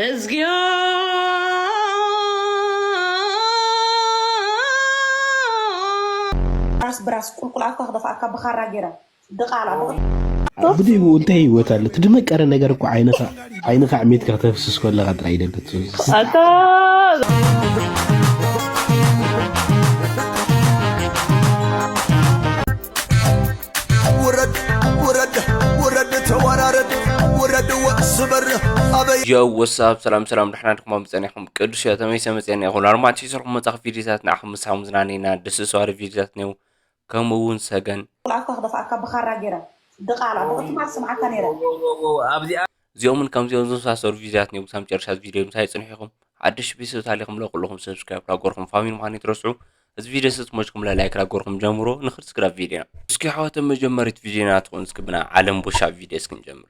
እዝግዮ ራስ ብራስ ቁልቁል ኣፍካ ክደፍኣካ ብኻራ ገይረ ድቓላ ብቕ- ብድኡ እንታይ ህይወት ኣሎ? እቲ ድመቀረ ነገር እኮ ዓይንኻ ዓይንኻ ዕሜትካ ከተፍስስ ከለኻ ጥራይ ይደልት። ኣታ ውረድ ውረድ ውረድ ተወራረድ ውረድ ወስበር ኣበይ ዮ ወሳብ ሰላም ሰላም ድሕና ድኹም ብፀኒኹም ቅዱስ እዮ ተመይሰ መፅአና ይኹን ኣርማንት ይሰርኹም መፃኽ ቪዲዮታት ንዓኹም ምሳኹም ዝናነይና ደስ ዝሰዋሪ ቪዲዮታት ነው ከምኡ እውን ሰገን ቁልቁል ኣፍካ ክደፍኣካ ብኻራ ገይረ ድቓላ ብቕትማ ዝስምዓካ ነይረ እዚኦምን ከምዚኦም ዝመሳሰሉ ቪዲዮታት ነው ብሳብ መጨረሻት ቪዲዮ ምሳይ ፅንሑ ኢኹም ሓድሽ ቤተሰብ ታሊኹም ለኩልኹም ሰብስክራይብ ላጎርኩም ፋሚሊ ምዃን ይትረስዑ እዚ ቪዲዮ ስትመችኩም ላይክ ላጎርኩም ጀምሮ ንክርስክራብ ቪዲዮና እስኪ ሓዋተ መጀመሪት ቪዲዮና ትኾን እስኪ ብና ዓለም ቦሻ ቪዲዮ እስክንጀምር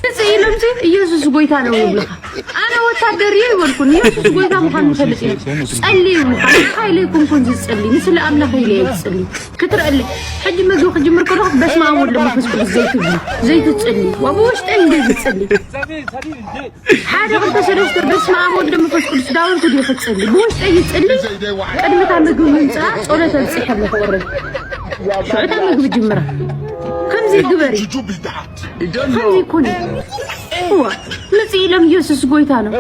እዚ ኢሎም ሲ ኢየሱስ ጎይታ ነው ይብልኻ። ኣነ ወታደር እየ ይበልኩን ኢየሱስ ጎይታ ምዃኑ ይፈልጥ እየ። ጸሊ ይብልኻ። ንዓኻ ኢለ ኣይኮንኩን ዝጸሊ ንስለ ኣምላኽ ኢለ እየ ዝጸሊ። ክትርእለይ ሕጂ ምግቢ ክጅምር ከለኹ በስመ ኣብ ወልድ መንፈስ ቅዱስ ዘይትብሉ ዘይትጸሊ ወብውሽጠይ እንደ ዝጸሊ ሓደ ክልተ ሰለስተ በስመ ኣብ ወልድ መንፈስ ቅዱስ ዳወልኩ ድዩ ክጸሊ ብውሽጠይ ይጸሊ። ቅድሚ እታ ምግቢ ምምፅኣ ጸሎት ኣብፂሐ ኣለኹ። ኦረዲ ሽዑ እታ ምግቢ ጅምራ ከምዚ ግበሪ ከምዚ ይኮኒ እዋ ምፅ ኢሎም ኢየሱስ ጎይታ ነው።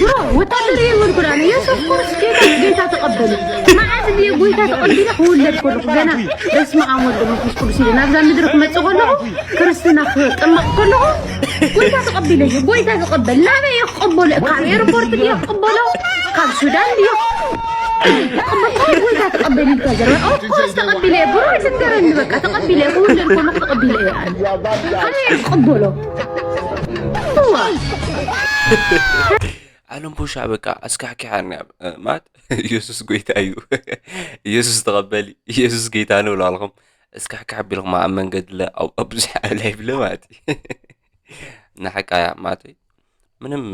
ብሮ ወታደር እየ ይበልኩ ዳነ ኢየሱስ ክርስቶስ ጌታ ጌታ ተቐበሉ። መዓዝ እንድየ ጎይታ ተቐቢለ ክውለድ ከለኹ ገና በስመ ኣብ ወልድ መንፈስ ቅዱስ ኢለ ናብዛ ምድሪ ክመፅእ ከለኹ ክርስትና ክጥመቕ ከለኹ ጎይታ ተቐቢለ እዩ። ጎይታ ዝቐበል ናበይ እየ ክቐበሎ? ካብ ኤርፖርት ድየ ክቐበሎ? ካብ ሱዳን ድየ ክቐበሎ? ጎይታ ተቐበል ኢልካ ዘረባ ኦፍኮርስ ተቐቢለ እየ። ብሮ ኣይትንገረኒ በቃ ተቐቢለ እየ። ክውለድ ከለኹ ተቐቢለ እየ ኣነ። ካበይ እየ ክቐበሎ? እዋ ዓለም ቦሻ በቃ ኣስካሕኪሓኒ ማለት ኢየሱስ ጎይታ እዩ ኢየሱስ ተቐበሊ ኢየሱስ ጌታ ነው ላልኹም እስካሕካሕ ቢልኹም ኣብ መንገዲ ለ ኣብ ብዙሕ ላይቭ ለ ማለት እዩ ንሓቃ እያ ማለት እዩ ምንም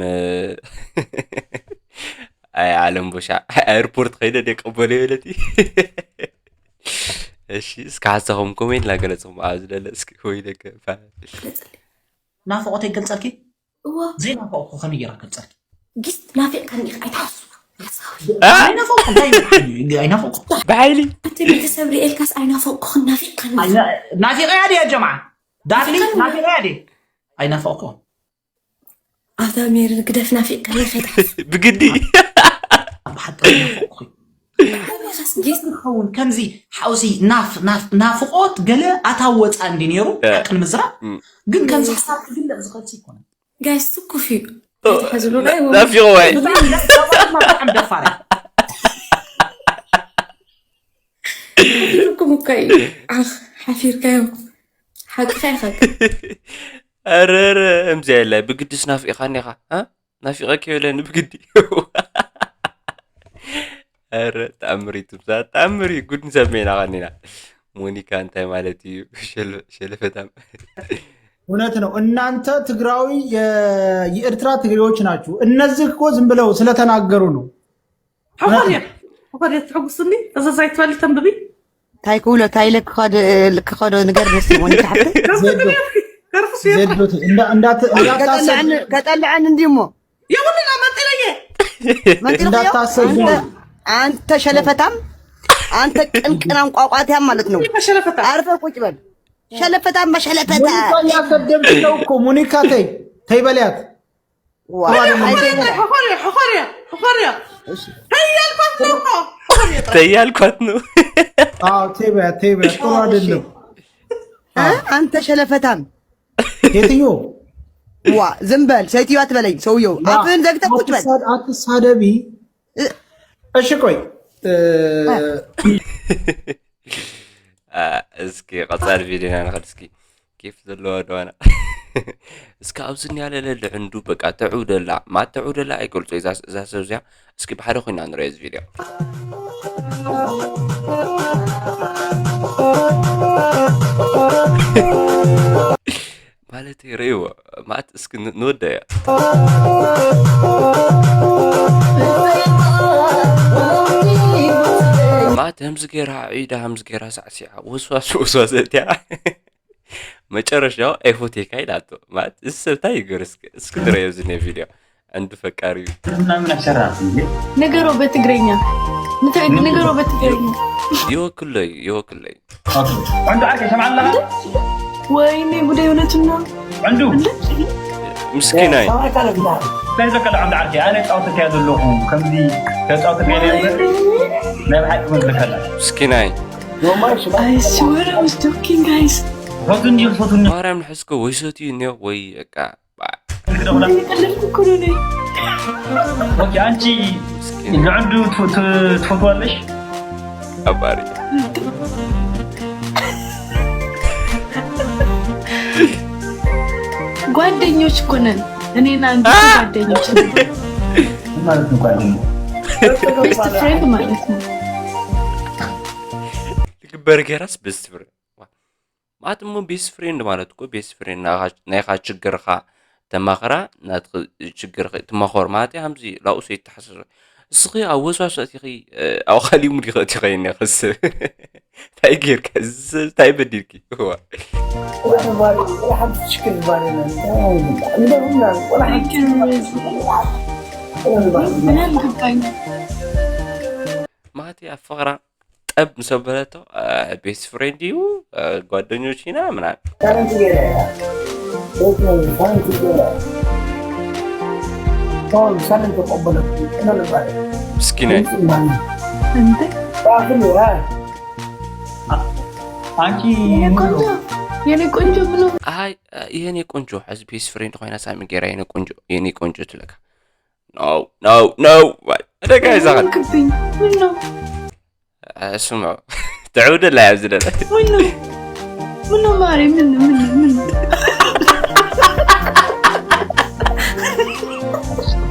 ኣይ ዓለም ቦሻ ኤርፖርት ከይደ ደቀበሉ ይበለት እሺ እስከ ሓሳኹም ኮሜንት ላገለጽኹም ኣብዚ ለለ እስኪ ወይ ደገ ናፍቆተይ ገልጸልኪ እዋ ዘይናፈቅኩ ከመይ ገይረ ክገልጸልኪ ጊስ ናፊቕካኒ ኢኻ ኣይትሓስብ ሓሳዊ ኣይናፈቅኩ እንታይ ይበሃል እዩ? ኣይናፈቅኩ ብሓይሊ ኣቲ ቤተሰብ ርኤልካስ ኣይናፈቅኩኽን ናፊቕካኒ ኢኻ ናፊቀያ ድያ ጀምዓ ዳፍኒ ናፊቀያ ድየ ኣይናፈቅኩ ኣታ ሜርን ግደፍ ናፊቕካኒ ኢኻ ኣይትሓስብ ብግዲ ብሓቂ ናፈቅኩ ኣበኻስ ጊስ ዝኸውን ከምዚ ሓውሲ ናፍ ናፍ ናፍቆት ገለ ኣታወፃ እንዲ ነይሩ ሓቂ ንምዝራብ ግን ከምዚ ሓሳብ ክግለፅ ዝኸልሲ ይኮነ ጋይስ ትኩፍ እዩ ኣይትሓዝሉ ናይ ናፊቕዋይ ብጣዕሚ ደፋር ሓፊርኩም እኮ እዩ ዓኽ ሓፊርካዮም ሓቅኻ ኢኻ ኣረረ እምዚያ የለ ብግድስ ናፊቕኻኒ ኢኻ ናፊቐኪ የብለኒ ብግዲ ኧረ ተኣምር እዩ ትምሳ ተኣምር እዩ ጉድ ንሰሜና ቐኒና ሞኒካ እንታይ ማለት እዩ ሸለፈታም እውነት ነው። እናንተ ትግራዊ የኤርትራ ትግሬዎች ናችሁ። እነዚህ እኮ ዝም ብለው ስለተናገሩ ነው። ሕኾር እያ ሕኾር እያ ትሕጉስኒ እዛ ዘይትበሊ ተንብቢ እንታይ ክብሎ እንታይ ኢለ ክኸዶ ክኸዶ ንገር ንስ ሞኒካ ሓፍተይ ገርፍስ እያ ዜዶት እንዳ- እንዳት- እንዳታሰብ ከጠልዐን እንዲሞ የብሉና መጥለየ መንጢልክዮ እንዳታሰብ አንተ ሸለፈታም አንተ ቅንቅናም ቋቋትያም ማለት ነው ሸለፈታ አርፈ ቁጭ በል ሸለፈታም በሸለፈታ ሙኒካ እያሰደብሽ ነው እኮ ሙኒካ ተይ ተይ በልያት ዋ ሕኾር እያ ሕኾር እያ ሕኾር እያ ተያልኳት ነው እኮ ሕኾር እያ ተያልኳት ነው አዎ ተይ በያት ተይ በያት ጥሩ አይደለም እ? አንተ ሸለፈታም ሴትዮ ዋ ዝም በል ሴትዮ አትበለኝ ሰውየው አፍህን ዘግተህ ቁጭ በል አትሳድ- አትሳደቢ እሺ ቆይ እ፣ እስኪ ቀፃሊ ቪድዮና ንኸድ እስኪ ኬፍ ዘለዎ ደዋና እስኪ ኣብዚ ኒያ ለለለ ዕንዱ በቃ ተዕውደላ ማት ተዕውደላ ኣይገልፆ እዛ እዛ ሰብ እዚኣ እስኪ ብሓደ ኮይና ንሪኦ እዚ ቪድዮ ማለት ርእይዎ ማት እስኪ ን- ንወደ እያ ማት ህምዚ ገይራ ዒዳ ህምዚ ገይራ ሳዕሲዓ ወስዋስ ወስዋስ እትያ መጨረሻው ኤፎቴካ ኢላቶ ማለት እዚ ሰብ እንታይ ይግበር እስኪ እስኪ ንረዮ እዚ ናይ ቪድዮ ዕንዱ ፈቃሪ እዩ። ምናምን አሰራ እንዴ? ንገሮ በትግረኛ። ንተ-፣ ንገሮ በትግረኛ። ይወክለይ፣ ይወክለይ። ኦኬ። ዕንዱ ዓርከይ ሰምዓ ኣለኻ? ወይኔ ጉዳይ እውነቱን ነው። ዕንዱ። ምስኪናይ። ሰማይ ካለ ግዳ። እንታይ ዘከለ ዕንዱ ዓርከይ? ኣነ ጻውተካ እያ ዘለኹ። ከምዚ ተጻውተካ እያ ዘለኹ። ናይ ብሓቂ መዝለካ ኣላ። ምስኪናይ። ኖማይ ሽማ። I swear I was joking, guys። ፎቱን ዲዩ፣ ፎቱን። ማርያም ንሕዝኮ ወይ ሰትዩ እኒኦ ወይ በቃ። ይቀልድኩ እኮ ነው እኔ። ኦኬ፣ አንቺ ለአንዱ ት-፣ ት-፣ ትፈትዋለሽ? አባሪ። ጓደኞች እኮ ነን። እኔና አንቺ አ! ጓደኞች ነን። ምን ማለት ነው ጓደኛ? Best friend ማለት ነው። ልግበር ገራስ best friend። ማለት እሞ ቤስት ፍሬንድ ማለት እኮ ቤስት ፍሬንድ ናኻ-፣ ናይኻ ችግርኻ ተማኽራ፣ ናትኺ ችግርኺ ትማኾር ማለት እያ። ከምዚ ላኡሶ ይተሓሳሰብ። እስኺ ኣብ ወስዋስ ኣቲኺ፣ እ፣ ኣብ ኻሊእ ሙድ ኢኺ ኣቲኺ እኒኺ ሰብ። እንታይ ጌርካ? እዚ ሰብ እንታይ በዲልኪ? እዋ። ወላ ባሪ፣ ወላ ሓንቲ ትሽክል ባሪ ነው። እንደውም ወላ ሓንቲ ምን አልገባኝ። ማለት ኣብ ፍቕራ ጠብ ምስ ኣበለቶ፣ እ፣ ቤስት ፍሬንድ እዩ፣ እ፣ ጓደኞች ኢና ምናምን። ታለንት ገይረ እያ። ቤት ነው፣ ታለንት ገይረ። ቶን፣ ታለንት ተቀበለ። እነ ልባለ። ምስኪናይ። ድምፅ ማን? እንዴ? ባክል፣ አ። አንቺ የኔ ቆንጆ፣ የኔ ቆንጆ ብሎ። ኣይ፣ የኔ ቆንጆ፣ ሕዚ ቤስት ፍሬንድ ኮይና ሳሚ ገይራ የኔ ቆንጆ፣ የኔ ቆንጆ ትብለካ። ኖ፣ ኖ፣ ኖ። ኣደጋ ይዛኸል። ክብኝ፣ ምን ነው? ስምዑ፣ ትዕውደላ እያ ኣብዚ ደለ። ምነው? ምነው ማሬ? ምን፣ ምን፣ ምን?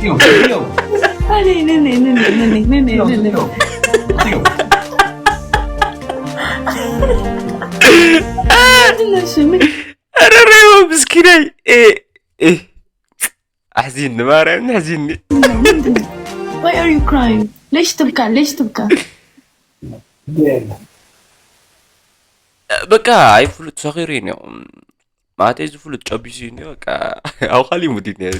ዮ፣ ዮ። ኣነ፣ ነይ፣ ነይ፣ ነይ። ዮ፣ ዮ። ዮ። ምንድን ነው እሱ? ምን? ኧረ፣ ሬዎ ምስኪናይ። ኤ፣ ኤ። ኣሕዚኒ፣ ማርያም፣ ኣሕዚኒ። ምንድን ነው? Why are you crying? ليش تبكى? ليش تبكى? በቃ ኣይፍሉጥ ሰኺሩ እዩ እኒኦ። ማለተይ ዝፍሉጥ ጨቢሱ እዩ እኒኦ። በቃ ኣብ ካሊእ ሙድ እዩ እኒኦ።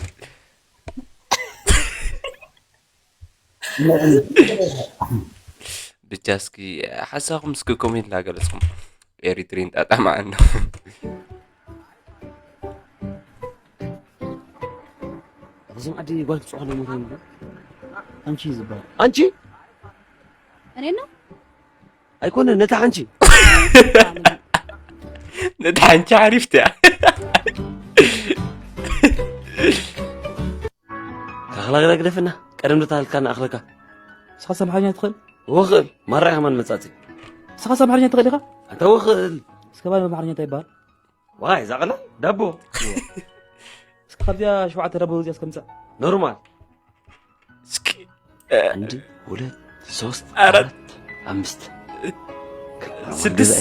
ብቻ እስኪ ሓሳብኩም እስኪ ኮሜንት እናገለጽኩም ኤሪትሪን ጣጣ መዓት ነው። እዞም ዓዲ ጓል ትጽዋዕ ዶ ሞታ ይምዶ? ኣንቺ እዩ ዝበሃል። ኣንቺ? እኔ ነው? ኣይኮነ፣ ነታ ሓንቺ። ነታ ሓንቺ ሓሪፍት እያ። ካኽላ ግዳ ግደፍና፣ ቀደም ዶ ተሃልካ ንኣኽለካ። ንስኻ ኣምሓርኛ ትኽእል? እወ እኽእል፣ ማራ ኢኻ ማን መጻጺ። ንስኻ ኣምሓርኛ ትኽእል ኢኻ? ኣንታ እወ እኽእል። እስከ ባል ኣምሓርኛ እንታይ ይበሃል? ዋይ፣ እዛ ቀላል ዳቦ። እስኪ ካብዚኣ ሸውዓተ ዳቦ እዚኣ እስከ ምጻእ። ኖርማል። እስኪ፣ እ፣ አንድ፣ ሁለት፣ ሶስት፣ አራት፣ አራት፣ አምስት። ስድስት።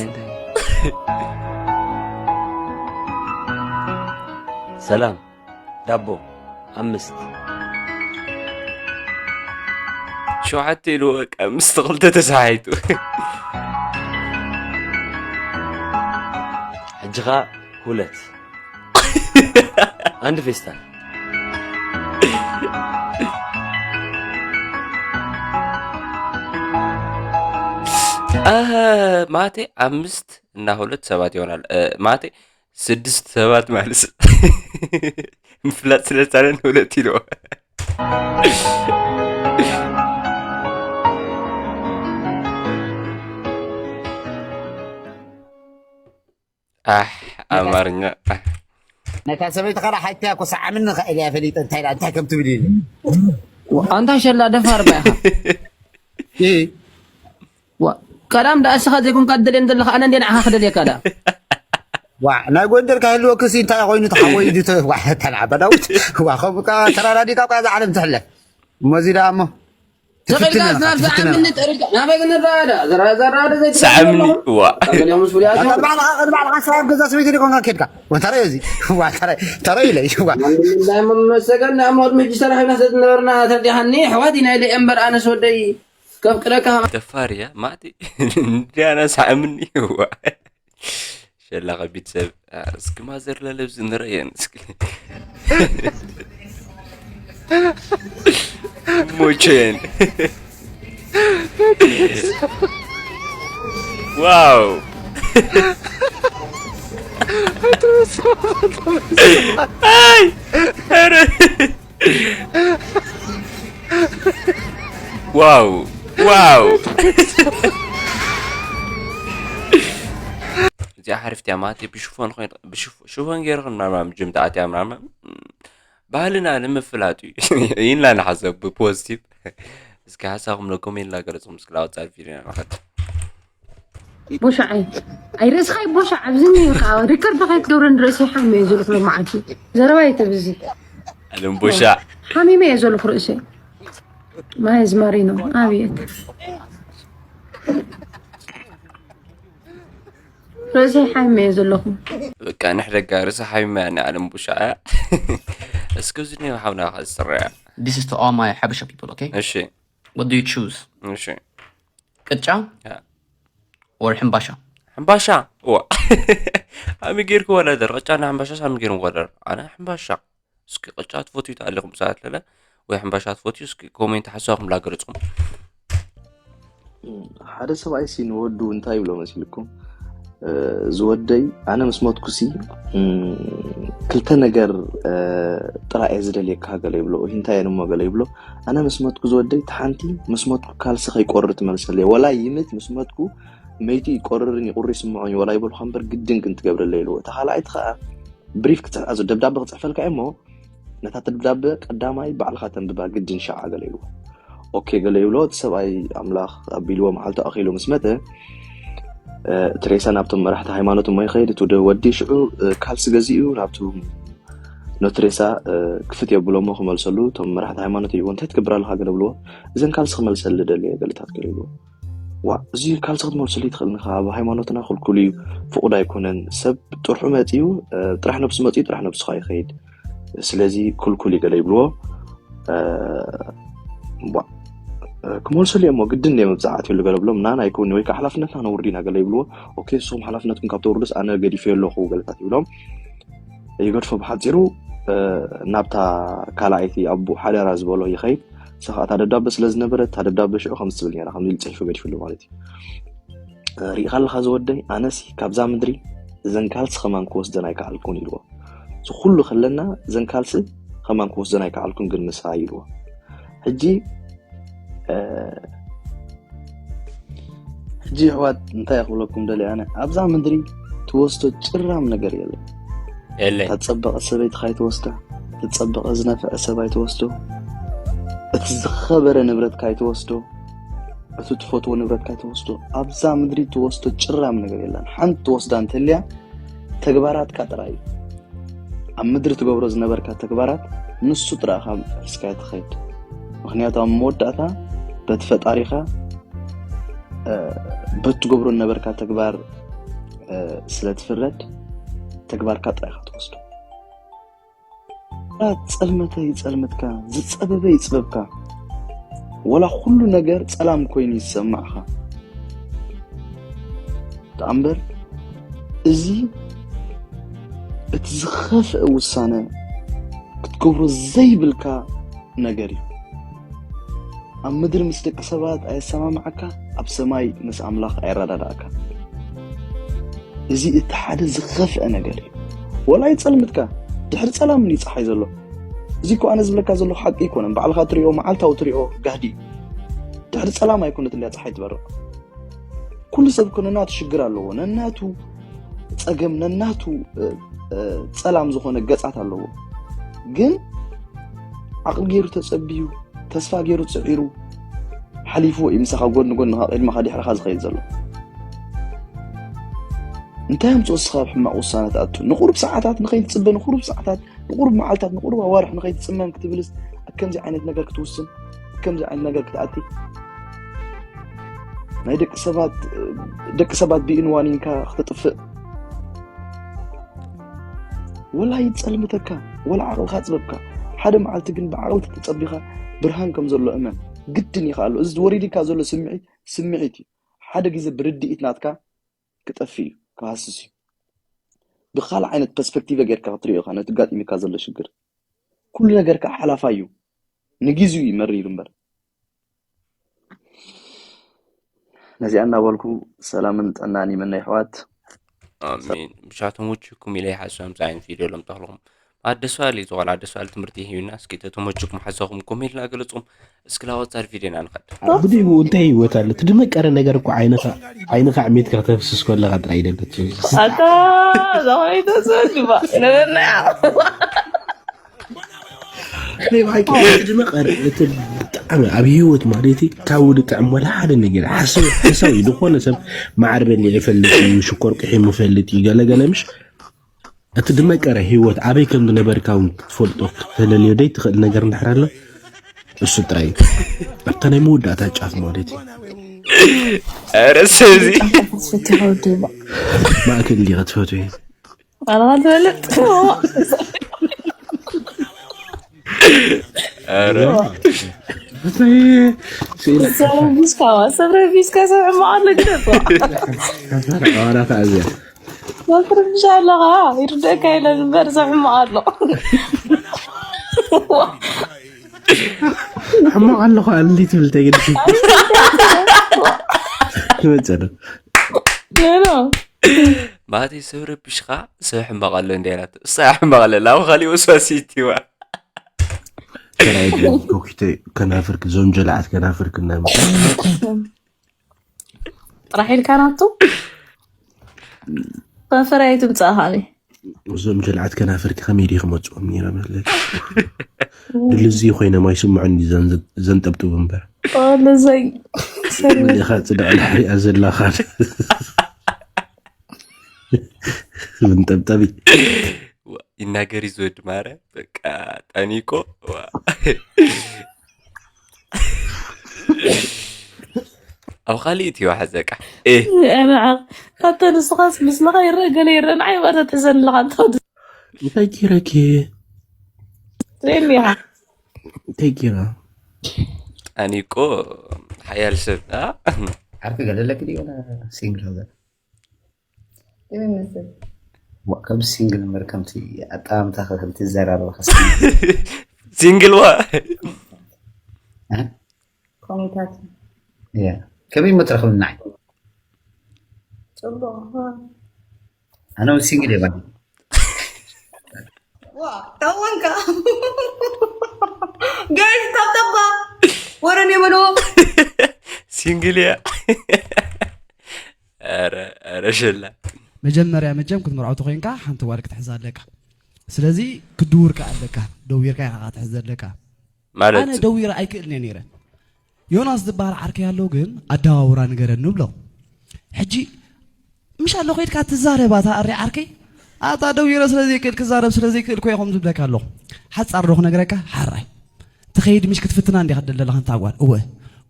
ሰላም። ዳቦ፣ ኣምስት። ሸውዓተ ኢሉ በቃ፣ ምስቲ ክልተ ተሰሓሒቱ። ሕጂ ኸኣ ሁለት። አንድ ፌስታል። ኣህ፣ ማቴ፣ አምስት እና ሁለት ሰባት ይሆናል። እ፣ ማቴ፣ ስድስት ሰባት ማለት ምፍላጥ ስለዝቻለን ሁለት ኢልዎ። ኣሕ፣ ኣማርኛ፣ ኣሕ። ነታ ሰበይቲ ኸላ ሓይታ እኮ ሰዓምኒ ኸኢለ እያ ፈሊጠ እንታይ ኢላ እንታይ ከም ትብል ኢለ። ኣንታ ሸላ ደፋር ባይኻ። እ። ዋ፣ ቀዳም ደኣ እስኻ ዘይኮንካ ትደልየኒ ዘለኻ፣ ኣነ እንድየ ንዓኻ ክደልየካ ደኣ። ዋ፣ ናይ ጎንደር ካህልወክሲ እንታይ ኮይኑ ተሓወይ ድዩ ተ-፣ ዋ፣ ተላዕባ ዳዊት። ዋ፣ ከምኡ ከኣ ተራዳዲካ እኮ እዛ ዓለም ትሕለፍ። እሞ እዚ ደኣ እሞ ተቐልካ ትፍትና፣ ዝናብ ትፍትና። ዝዓምኒ ጠሪጋ፣ ናበይ ክንረኣዳ? ዘራ-፣ ዘራዳ ዘይትፈልጥ ሰዓምኒ፣ ኣለኹ? ዋ። ኣታ ገሊኦም ምስ ፍሉያት ኣታ ባዕልኻ፣ ቅድሚ ባዕልኻ ሰብኣብ ገዛ ሰበይቲ ዲኻ ኬድካ? ወንታረ እዚ። ዋ፣ ታረ፣ ታረ ኢለ፣ ዋ። ኣልሓምዱሊላህ፣ መመሰገን፣ ንኣሞ ቅድሚ ሕጂ ተራኺብና ስለ ዝነበርና ተረዲኻኒ፣ ኣሕዋት ኢና ኢለ እምበር ኣነስ ወደይ ከፍቅረካ። ደፋር እያ፣ ማቲ። እንዲያና ሰዓምኒ፣ ዋ። ሸላ ከቢድ ሰብ። አ፣ እስኪ ማዘር ለለብዚ ንረየን እስኪ። ሙቼን። ዋው። ኣይ፣ ኧረ። ዋው፣ ዋው። እዚኣ ሓሪፍ እያ ማለት እዩ። ብሽፎን ኮይን፣ ብሽፎ-፣ ሽፎን ገይርክን ምናምን ጅም ተኣትያ ምናምን ባህልና ንምፍላጥ እዩ። ኢልና ንሓሰብ ብፖዚቲቭ። እስኪ ሓሳብኩም ለ ኮሜንት ላ ገለጽኩም። እስኪ ላወጻ ቪድዮ ኢና ንኸድ። ቦሻዓይ፣ ኣይ ርእስኻ ይቦሻዕ። ኣብዚ እኒኦ ከዓ ሪከርድ ከይትገብረኒ፣ ርእሰይ ሓሚመ እየ ዘለኹ ሎማዓንቲ። ዘረባ ኣይተብዚ። ኣለም ቦሻ። ሓሚመ እየ ዘለኹ ርእሰይ። ማይ ዝማሪ ነው። ኣብየት፣ ርእሰይ ሓሚመ እየ ዘለኹ። በቃ ንሕደጋ ርእሰ ሓሚመ እያ ኣለም ቦሻ። እስኪ እዚ እኒኦ ሓውና ከዝስረያ። This is to all my Habesha people, okay? እሺ፣ What do you choose? እሺ። ቅጫ ያ። or ሕምባሻ? ሕምባሻ። ዋ። ኣሚ ጌርኩ ወለደር፣ ቅጫና ሕምባሻ ሳሚ ጌርም ወለደር። ኣነ ሕምባሻ። እስኪ ቅጫ ትፈትዩ ተኣሊኹም ሰዓት ለለ ወይ ሕምባሻ ትፈትዩ፣ እስኪ ኮሜንት ሓሳብኩም ላገለጽኩም። ሓደ ሰብኣይ ሲ ንወዱ እንታይ ይብሎ መሲልኩም? እ፣ ዝወደይ፣ ኣነ ምስ ሞትኩ ሲ፣ እም፣ ክልተ ነገር፣ እ፣ ጥራይ እየ ዝደልየካ ገለ ይብሎ። እሂ እንታይ እየን እሞ ገለ ይብሎ። ኣነ ምስ ሞትኩ ዝወደይ፣ እቲ ሓንቲ ምስ ሞትኩ ካልሲ ከይቆርር ትመልሰለይ። ወላ ይምት ምስ ሞትኩ መይቱ ይቆርርን ይቁሪ ይስምዖን እዩ። ወላ ይበልኳ እምበር ግድን ግን ትገብረለይ ኢልዎ። እታ ካልኣይቲ ከዓ ብሪፍ ክጽሕ-፣ ኣዞ ደብዳበ ክጽሕፈልካ እየ እሞ ነታ ደብዳበ ቀዳማይ ባዕልኻ ተንብባ ግድን ሻዓ ገለ ኢልዎ። ኦኬ ገለ ይብሎ። እቲ ሰብኣይ ኣምላኽ ኣቢልዎ መዓልቱ ኣኺሉ ምስ መጠ፣ እ፣ እቲ ሬሳ ናብቶም መራሕቲ ሃይማኖት እሞ ይኸይድ። እቲ ወዲ ሽዑ፣ እ፣ ካልሲ ገዚኡ ናብቲ ነቲ ሬሳ፣ እ፣ ክፍት የብሎ እሞ ክመልሰሉ እቶም መራሕቲ ሃይማኖት ይብዎ፣ "እንታይ ትገብር ኣለኻ?" ገለ ብልዎ። "እዘን ካልሲ ክመልሰሊ ደልየ" ገለታት ገለ ይብዎ። "ዋ፣ እዚ ካልሲ ክትመልሰሉ ይትኽእል ንኻ፣ ኣብ ሃይማኖትና ክልኩል እዩ፣ ፍቑድ ኣይኮነን። ሰብ ጥርሑ መፂኡ፣ እ፣ ጥራሕ ነብሱ መፂኡ ጥራሕ ነብስኻ ይኸይድ፣ ስለዚ ክልኩል እዩ" ገለ ይብልዎ። እ፣ ዋ፣ እ፣ ክመልሰሉ እዮም እሞ ግድን እዮም ኣብዛ ኣትየሉ ገለ ብሎም፣ "ናና ኣይከውን ወይ ከዓ ሓላፍነትና ነውርድ ኢና" ገለ ይብልዎ። "ኦኬ፣ ንስኹም ሓላፍነትኩም ካብ ተውርዱስ ኣነ ገዲፈዮ ኣለኹ" ገለታት ይብሎም። ይገድፎ ብሓፂሩ፣ እ፣ ናብታ ካልኣይቲ ኣቦ ሓደራ ዝበሎ ይኸይድ። ንሳ ከዓ እታ ደብዳበ ስለ ዝነበረት፣ እታ ደብዳበ ሽዑ ከምዚ ትብል ነይራ፣ ከምዚ ኢሉ ፅሒፉ ገዲፍሉ ማለት እዩ። እ፣ "ሪኢኻ ኣለኻ ዝወደይ፣ ኣነሲ ካብዛ ምድሪ እዘን ካልሲ ከማን ክወስደን ኣይከኣልኩን" ኢልዎ። "እዚ ኩሉ ከለና እዘን ካልሲ ከማን ክወስደን ኣይከኣልኩን፣ ግን ምሳይ" ኢልዎ። ሕጂ፣ እ፣ ሕጂ ኣሕዋት እንታይ ክብለኩም ደልየ ኣነ፣ ኣብዛ ምድሪ ትወስዶ ጭራም ነገር የለን። የለን። እታ ዝጸበቐ ሰበይትኻ ኣይትወስዳ፣ እቲ ዝጸበቐ ዝነፍዐ ሰብ ኣይትወስዶ፣ እቲ ዝኸበረ ንብረትካ ኣይትወስዶ፣ እቲ ትፈትዎ ንብረትካ ኣይትወስዶ። ኣብዛ ምድሪ ትወስዶ ጭራም ነገር የለን። ሓንቲ ትወስዳ እንተልያ ተግባራትካ ጥራይ እዩ። ኣብ ምድሪ ትገብሮ ዝነበርካ ተግባራት ንሱ ጥራይ ኢኻ ሒዝካዮ ትኸይድ። ምኽንያቱ ኣብ መወዳእታ በቲ ፈጣሪኻ፣ እ፣ በቲ ትገብሮ ዝነበርካ ተግባር፣ እ፣ ስለ ትፍረድ ተግባርካ ጥራይ ኢኻ ትወስዶ። ራት ጸልመተይ ጸልመትካ፣ ዝጸበበ ይጽበብካ። ወላ ኩሉ ነገር ጸላም ኮይኑ ይሰማዕኻ። ደኣ እምበር እዚ እቲ ዝኸፍአ ውሳነ ክትገብሮ ዘይብልካ ነገር እዩ። ኣብ ምድሪ ምስ ደቂ ሰባት ኣየሰማምዓካ፣ ኣብ ሰማይ ምስ ኣምላኽ ኣየረዳድኣካ። እዚ እቲ ሓደ ዝኸፍአ ነገር እዩ። ወላ ይጸልምትካ፣ ድሕሪ ጸላም እዩ ጸሓይ ዘሎ። እዚ እኮ ኣነ ዝብለካ ዘለኹ ሓቂ ኣይኮነን። ባዕልኻ ትሪኦ፣ መዓልታዊ ትሪኦ ጋህዲ እዩ። ድሕሪ ጸላም ኣይኮነትን ድያ ጸሓይ ትበርቕ። ኩሉ ሰብ እኮ ነናቱ ሽግር ኣለዎ፣ ነናቱ ጸገም፣ ነናቱ፣ እ፣ እ፣ ጸላም ዝኾነ ገጻት ኣለዎ። ግን ዓቕሊ ገይሩ ተጸቢዩ፣ ተስፋ ገይሩ ጽዒሩ ሓሊፍዎ እዩ ምሳኻ ጎድኒ ጎድንኻ ቅድሚኻ ድሕርኻ ዝኸይድ ዘሎ። እንታይ ኣምጽኦ እስኻ ኣብ ሕማቕ ውሳነ ትኣቱ? ንቑሩብ ሰዓታት ንኸይትጽበ፣ ንቑሩብ ሰዓታት፣ ንቑሩብ መዓልታት፣ ንቑሩብ ኣዋርሕ ንኸይትጽመም ክትብልስ ኣብ ከምዚ ዓይነት ነገር ክትውስን፣ ኣብ ከምዚ ዓይነት ነገር ክትኣቲ? ናይ ደቂ ሰባት፣ ደቂ ሰባት ብኢን ዋኒንካ ክትጥፍእ? ወላ ይጸልምተካ፣ ወላ ዓቕልኻ ጽበብካ። ሓደ መዓልቲ ግን ብዓቕሊ ተጸቢኻ ብርሃን ከም ዘሎ እመን። ግድን ኢኻ ኣሎ። እዚ ወሪድካ ዘሎ ስምዒት፣ ስምዒት እዩ። ሓደ ግዜ ብርድኢት ናትካ ክጠፍእ እዩ፣ ክሃስስ እዩ። ብኻልእ ዓይነት ፐርስፐክቲቭ ጌርካ ክትሪኦ ኢኻ ነቲ ኣጋጢሙካ ዘሎ ሽግር። ኩሉ ነገር ከዓ ሓላፋይ እዩ። ንግዜኡ እዩ መሪር እምበር። ነዚኣ እናበልኩ ሰላምን ጥዕናን ይምነ፣ ኣሕዋት። ኣሜን። ብሻቶም ውችኩም ኢለ ይሓስብ። ከምዚ ዓይነት ቪድዮ ሎም ተኽልኹም ኣደስዋል እዩ ዝቆልዓ ኣደስዋል ትምህርቲ ይህዩና። እስኪ ተተመችኩም ሓሳኹም ኮሜንት ላገለጹም። እስኪ ላወጻድ ቪድዮና ንኸድ። ብድኡ እንታይ ህይወት ኣሎ? እቲ ድመቀረ ነገር እኮ ዓይንኻ ዓይንኻ ዕሜትካ ከተፍስስ ከለኻ ጥራይ ይደለት። ኣታ ዛኾይተ ሰድባ ነበርና ድመቀረ እቲ ብጣዕሚ ኣብ ህይወት ማለት ካብኡ ዝጥዕም ወላ ሓደ ነገር ሓሰብ ሓሰብ እዩ። ዝኾነ ሰብ ማዕር በሊዕ ይፈልጥ እዩ፣ ሽኮር ቅሒሙ ይፈልጥ እዩ፣ ገለገለ ምሽ እቲ ድመቀረ ህይወት ኣበይ ከም ዝነበርካ እውን ክትፈልጦ ክትፈለልዮ ደይ ትኽእል ነገር እንድሕር ኣሎ እሱ ጥራይ እዩ። ኣብታ ናይ መወዳእታ ጫፍ ማለት እዩ። ኧረ ሰዚ ፈትኻ ወዲ ማእከል እንዲኻ ትፈትዎ እዩ። ኣነ ትፈልጥ ኧረ ሰብረ ቢስካ ሰብረ ቢስካ ሰብ ሕማቕ ኣሎ ግደ ኣዋራ ተኣዝያ ወፍርሻ ኣለኻ ይርደካ ኢለ ዝንበር ሰብ ሕማቕ ኣሎ ሕማቕ ኣለኹ ኣሊ ትብል ተገድሲ ትመፀ ዶ ገሎ ማእተይ ሰብ ረቢሽኻ ሰብ ሕማቕ ኣሎ እንዲ ኢላቶ እሳ ሕማቕ ኣለ ላብ ካሊእ ወስዋሲትዋ ተራይ ኮኪተ ከናፍርክ ዞም ጀላዓት ከናፍርክ እናመ ጥራሕ ኢልካ ናቱ ከንፈር ኣይትምፃእ ካበይ እዞም ጀልዓት ከናፍርኪ ከመይ ድዩ ክመፅኦም ነይሮም ኣለች ድልዚ ኮይኖም ኣይስምዑን እዩ ዘን- ዘንጠብጥቡ እምበር ልዘይ ኢኻ ፅድቕ ድሕሪኣ ዘለኻ ብንጠብጠቢ ይናገር እዩ ዝወዲ ማረ በቃ ጠኒቆ ዋ። ኣብ ካሊእ እትዮ ሓዘቃ እ ኣነ ካብተ ንስኻስ ምስልኻ ይረአ ገለ ይረአ ንዓይ ባታ ትሕዘን ኣለኻ እንተ ወዲ እንታይ ጌረኪ ትርእየኒ ኢኻ እንታይ ጌራ ጠኒቆ ሓያል ሰብ ኣ? ዓርኪ ገለለኪ ድዩ ወላ ሲንግል ሀገር ይመስል ከምዚ ሲንግል እምበር ከምቲ ኣጠማምታ ከምቲ ዘራርባ ሲንግል ዋ ኮሚታት ከመይ እሞ ትረኽብና ፅቡቅ ኣነ እውን ሲንግል እየ ባኒ ታወንካ ጋይስ ታብታባ ወረን የመልዎ ሲንግል እያ ኧረ ኧረ ሸላ መጀመርያ መቸም ክትምርዖ ተኮይንካ ሓንቲ ጓል ክትሕዝ ኣለካ ስለዚ ክድውርካ ኣለካ ደዊርካ ኢኻ ክትሕዝ ዘለካ ኣነ ማለት ደዊረ ኣይክእልን እየ ነይረ ዮናስ ዝበሃል ዓርከይ ኣሎ ግን ኣደዋውራ ንገረኒ ብሎ ሕጂ ምሽ ኣሎ ከይድካ ትዛረባ እታ ኣሪ ዓርከይ ኣታ ደዊረ ስለዘይክእል ክዛረብ ስለዘይክእል ኮ ኢኹም ዝብለካ ኣለኹ ሓፃር ዶ ክነግረካ ሓራይ ትኸይድ ምሽ ክትፍትና እንዲኻ ደለለኻ እንታ ጓል እወ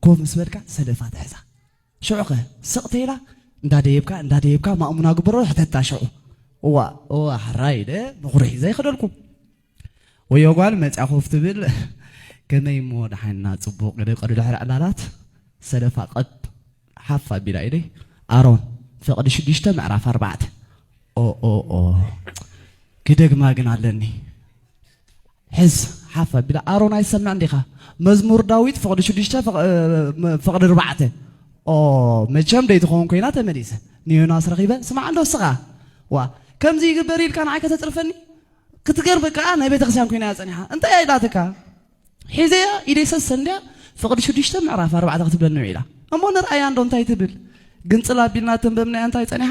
ኮፍ ምስ በልካ ሰለፋ ትሕዛ ሽዑኸ ስቕ ተይላ እንዳደየብካ እንዳደየብካ ማእሙና ግበሮ ሕተታ ሽዑ እዋ እዋ ሕራይ ኢለ ምኹሪ ሒዘ ይኸደልኩ ወዮ ጓል መፅያ ኮፍ ትብል ከመይ እሞ ደሓና ፅቡቕ ኢለ ቀዱ ድሕሪ ዕላላት ሰለፋ ቀብ ሓፍ ኣቢላ ኢለይ ኣሮን ፍቕዲ ሽዱሽተ ምዕራፍ ኣርባዕተ ኦ ኦ ኦ ክደግማ ግን ኣለኒ ሕዝ ሓፍ ኣቢላ ኣሮን ኣይሰምዕ እንዲኻ መዝሙር ዳዊት ፍቕዲ ሽዱሽተ ፍቕ- እ፣ ም- ፍቕዲ ኣርባዕተ ኦ መቸም ደይትኸውን ኮይና ተመሊሰ ንዮናስ ረኺበ ስማዕ እንዶ ስኻ ዋ ከምዚ ይግበር ኢልካ ንዓይ ከተፅርፈኒ ክትገርም ከዓ ናይ ቤተክርስትያን ኮይና እያ ፀኒሓ እንታይ እያ ኢላትካ ሒዘያ ኢደይ ሰሰ እንድያ ፍቕዲ ሽዱሽተ ምዕራፍ ኣርባዕተ ክትብለኒ ውዒላ እሞ ንርኣያ እንዶ እንታይ ትብል ግንፅል ኣቢልና ተንበብናያ እንታይ ፀኒሓ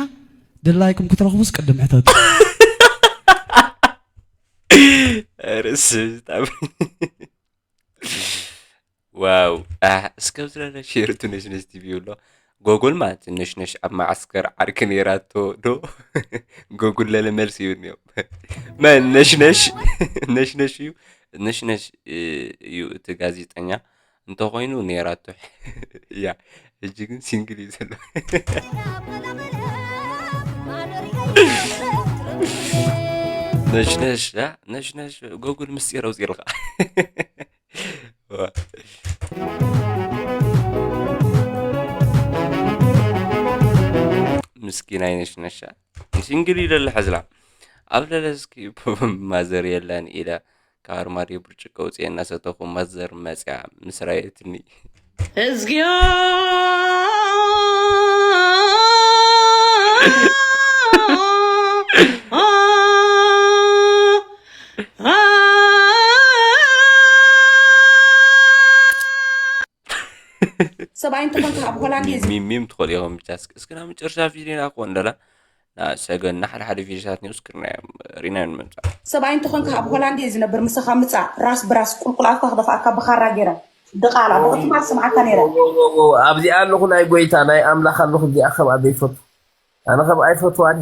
ድላይኩም ክትረኽቡስ ቅድም ሕተቱ ርእስ ዋው ኣህ፣ እስከ ብዝለለ ሼርቱ ነሽነሽ ቲቪ ይብሎ ጎጉል ማለት ነሽነሽ ኣብ ማዓስከር ዓርኪ ነይራቶ ዶ ጎጉል ለለ መልሲ ይብልንዮም መን ነሽነሽ ነሽነሽ እዩ ነሽነሽ እዩ እቲ ጋዜጠኛ እንተኾይኑ ነይራቶ እያ ሕጂ ግን ሲንግል እዩ ዘሎ ነሽነሽ ነሽነሽ ጎጉል ምስጢር ኣውፂልካ ምስኪናይ ነሽነሻ ሲንግል እዩ ለለ ሕዝላ ኣብ ለለ እስኪ ማዘር የለን ኢለ ካብ ኣርማድዮ ብርጭቆ ኣውፅኤ እናሰተኹ፣ ማዘር መፅያ ምስ ራየትኒ። እዝግዮ ሰብኣይ እንተኾንካ ኣብ ሆላንድ እየ ዝ- ሚሚም ትኾል ኢኹም ብቻ እስኪ ናብ መጨረሻ ቪድዮና ክኾን ደላ ሰገን ንሓደ ሓደ ቪድዮታት ኒውስ ክርናዮም ሪናዮ ንምምፃእ። ሰብኣይ እንተኾንካ ኣብ ሆላንድ እየ ዝነብር። ምሳኻ ምፃእ ራስ ብራስ ቁልቁላትካ ክደፋእካ ብኻራ ገይረ ድቓላ ብቕትማል ስምዓካ ነይረ። ኣብዚኣ ኣለኹ ናይ ጎይታ ናይ ኣምላኽ ኣለኹ። እዚኣ ከም ኣበይ ይፈቱ ኣነ ከም ኣይፈትዋን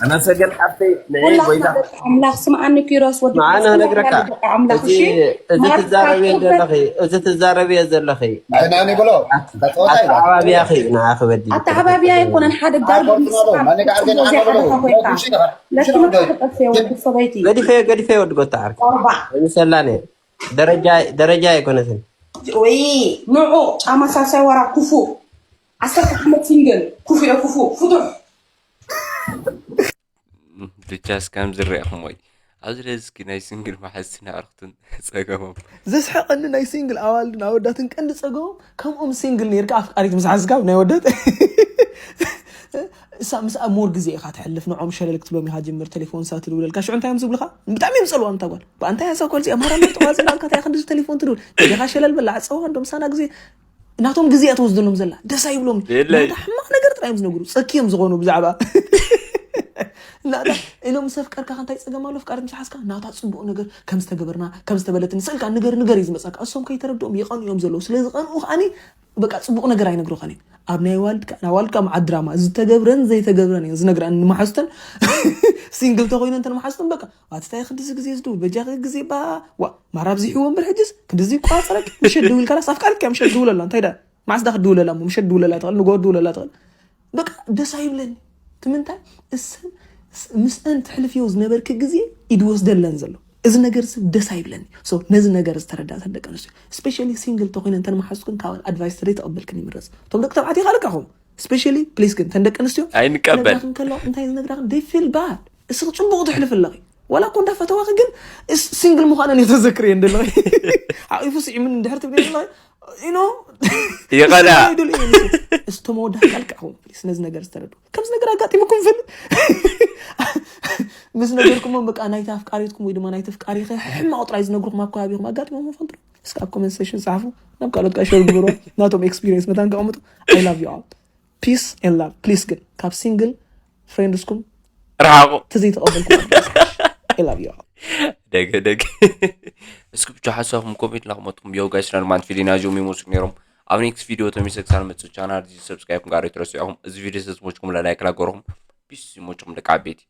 ኣነ ሰገን ሓፍተይ ንዒ ጎይታ ኣምላኽ ስምዓኒ ኪሮስ ወዲ ንዓነ ክነግረካ ኣምላኽ እዚ እሺ እዚ ትዛረብዮ ዘለኺ እዚ ትዛረብዮ ዘለኺ ኣይናኒ ብሎ ተፃወታ እዩ ኣተዓባብያኺ እዩ ንዓኺ በዲ ኣተዓባብያ ኣይኮነን ሓደ ጋር ኣርጎልኩ ናበይ? ማን ጋር ግን ዘይሓደኻ ኮይንካ ሽደኻ ለኪ መጣ ተጠፍዮ ወዲ ሰበይቲ ገዲፈ ገዲፈ ወዲ ጎታ ዓርኪ ቆርባ ምሰላኒ ደረጃ ደረጃ ኣይኮነትን ወይ ንዑ ጫማ ሳሳይ ወራ ክፉ ዓሰርተ ዓመት ሲንግል ክፉ እየ ክፉ ፍቱሕ ብቻስ ከም ዝረእኹም ወይ ኣብዚ ለዚ እስኪ ናይ ሲንግል መሓዝትን ኣዕርኽቱን ጸገሞም ዘስሐቐኒ ናይ ሲንግል ኣዋልድን ኣወዳትን ቀንዲ ጸገሞም ከምኦም ሲንግል ነርካ ኣፍቃሪት ምስ ሓዝካ ናይ ወዳት እሳ ምስ ኣብ ሞር ግዜ ኢኻ ትሕልፍ ንዖም ሸለል ክትብሎም ኢኻ ጀምር ቴሌፎን ሳ ትድውለልካ ሽዑ እንታይ እዮም ዝብልኻ ብጣዕሚ እዮም ዝጸልዋ እንታ ጓል ብኣንታይ እዛ ጓል እዚኣ ማራ ምርጥ ጓል ዝናልካ እንታይ ክንዲ ቴሌፎን ትድውል ኢኻ ሸለል በላ ዓጸዋ እንዶ ምሳና ግዜ ናቶም ግዜ እያ ትወስደሎም ዘላ ደስ ኣይብሎም የለይ። ናታ ሕማቕ ነገር ጥራይ እዮም ዝነግሩ ጸኪ እዮም ዝኾኑ ብዛዕባ ናታ ኢሎም ምስ ኣፍቀርካ እንታይ ጸገም ኣሎ ፍቃድ ምስ ሓዝካ ናታ ጽቡቕ ነገር ከም ዝተገበርና ከም ዝተበለትን ስእልካ ንገር ንገር እዩ ዝመጻካ እሶም ከይተረድኦም ይቐኑ እዮም ዘለዉ ስለ ዝቐንኡ ከዓኒ በቃ ጽቡቕ ነገር ኣይነግሩኻን እዮም ኣብ ናይ ዋልድካ ናይ ዋልድካ መዓት ድራማ ዝተገብረን ዘይተገብረን እዩ ዝነግረን ንመሓዝተን ሲንግል ተኮይነ እንተ ንመሓዝተን በቃ ኣትታይ ክንዲዚ ግዜ ዝድውል በጃኺ ግዜ ባ ዋ ማራ ኣብዚሕዎ እምበር ሕጅስ ክንዲዚ ይቆጻጸረክ ምሸት ድውል ካላስ ኣፍቃሪትካ ምሸት ድውለላ እንታይ ዳ ማዕስዳ ክድውለላ እሞ ምሸት ድውለላ ትኽእል ንጎ ድውለላ ትኽእል በቃ ደስ ኣይብለኒ ትምንታይ እሰን ምስአን ትሕልፍዮ ዝነበርክ ግዜ ኢድ ወስደለን ዘሎ እዚ ነገር ስ ደስ ኣይብለኒ so ነዚ ነገር ዝተረዳእተን ደቂ ኣንስትዮ ስፔሻሊ ሲንግል ተኮይነ እንተን መሓዝኩን ካብን ኣድቫይስ ተደይ ተቐበልክን ይምረፅ እቶም ደቂ ተባዕትዮ ካልካኹም ስፔሻሊ ፕሊስ ግን ተን ደቂ ኣንስትዮ ኣይንቀበል ክነግራኽን ከለዋ እንታይ ዝነግራኽን they feel bad እስኺ ፅቡቕ ትሕልፍ ኣለኺ ዋላ እኮ እንዳፈተዋኺ ግን ሲንግል ምዃነን እየ ተዘክርየን ዘለኺ ሓቂፉ ስዒምን እንድሕር ትብል ዘለኺ you know ይቐዳ እስተመወዳህ ቃልካ ኹም ፕሊስ ነዚ ነገር ዝተረዱ ከምዚ ነገር ኣጋጢሙኩም ፈልጥ ምስ ነገርኩሞ በቃ ናይቲ ኣፍቃሪትኩም ወይ ድማ ናይቲ ፍቃሪኸ ሕማቕ ጥራይ ዝነግርኩም ኣብ ከባቢኹም ኣጋጢሞም ፈልጡ እስከ ኣብ ኮመንት ሴሽን ጸሓፉ ናብ ካልኦት ቃ ሸር ግበሩ ናቶም ኤክስፒሪየንስ መታን ከቐምጡ I love you all peace and love please ግን ካብ ሲንግል ፍሬንድስኩም ርሓቑ ተዘይተቐበልኩም I love you all ደገ ደገ እስኪ ብቻ ሓሳብኩም ኮሜንት ላክመጥኩም ዮ ጋይስ ናርማን ፊሊና ጆም ይመስሉ ነይሮም ኣብ ኔክስት ቪዲዮ ተሚሰ ክሳብ መፅእ ቻናል እዚ ሰብስክራይብ ክንጋር ይትረስዑኹም እዚ ቪዲዮ ሰዝሞችኩም ለላይክ ላገርኹም ፒስ ይሞችኩም ደቂ ዓበይቲ